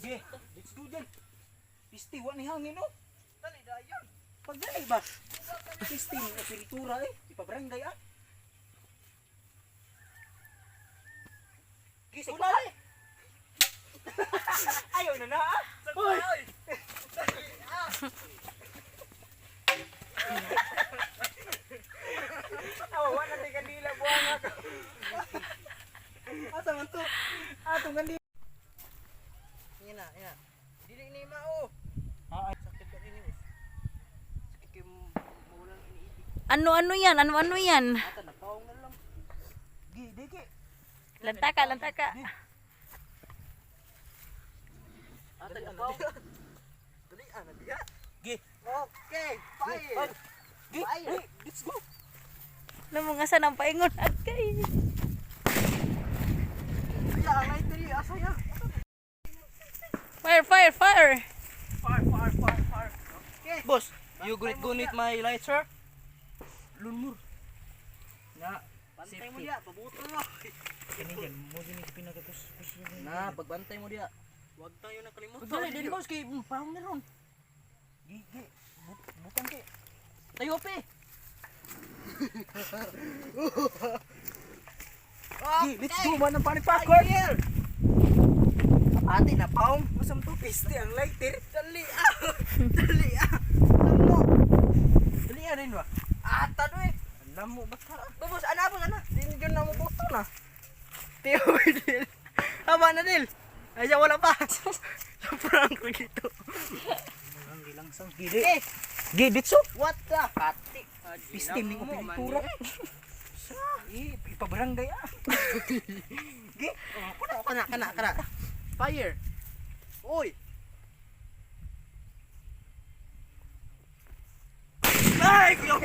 Ge, let's go dyan. Pisti, wa ni hangin, oh. Dali dayon. Pagdali ba? Pisti ni operatura eh. Ipabarangay ah. Ge, sa kulay. Ayaw na na ah. Hoy. Awa, wa na tay kandila buang ako. Asa man to? Atong kandila. Ina, ina. Dili ni mao. Ah, ay. Sakit ka ini. Sakit kay maulan iniibig. Ano-ano yan? Ano-ano yan? Ata napaong na lang. Ge, di ge. Lantaka, lantaka. Ata napaong. Dali ana diya. Ge. Okay, fire. Ge, Fire. hey, let's go. Alam mo nga saan ang paingon agkay. Diya ang lighter eh. Asa ya? Fire, fire, fire. Fire, fire, fire, fire. Okay. Boss, you gunit gunit my lighter? Lunmur. Na, Bantay mo diya, pabuto mo. Kani dyan, mo din yung pinakakus-kus. Na, pagbantay mo diya. Huwag tayo nakalimutan. Dali, dali boss, kay pahong na ron. Gi, gi, butang kay. Tayo pe. Gi, let's go man ang panipacker. Fire! Ate na paong. Masam to, piste ang lighter. Dali ah. Dali ah. Lamo. Dali ah rin ba? Ata do eh. Alam mo ba ka? Babos, ana boss, ana. Di na mo buto na. Tiyo dil. Aba na dil. Ay siya, wala pa. Sa prank ko dito. Ang gilangsang gili. Eh, Gi, ditso. what the? Pati. Piste ning operatura. Sa, eh, ipabarangay ah. Gi, Kana, kana, kana, kana. Fire. Uy. Ay, kuya.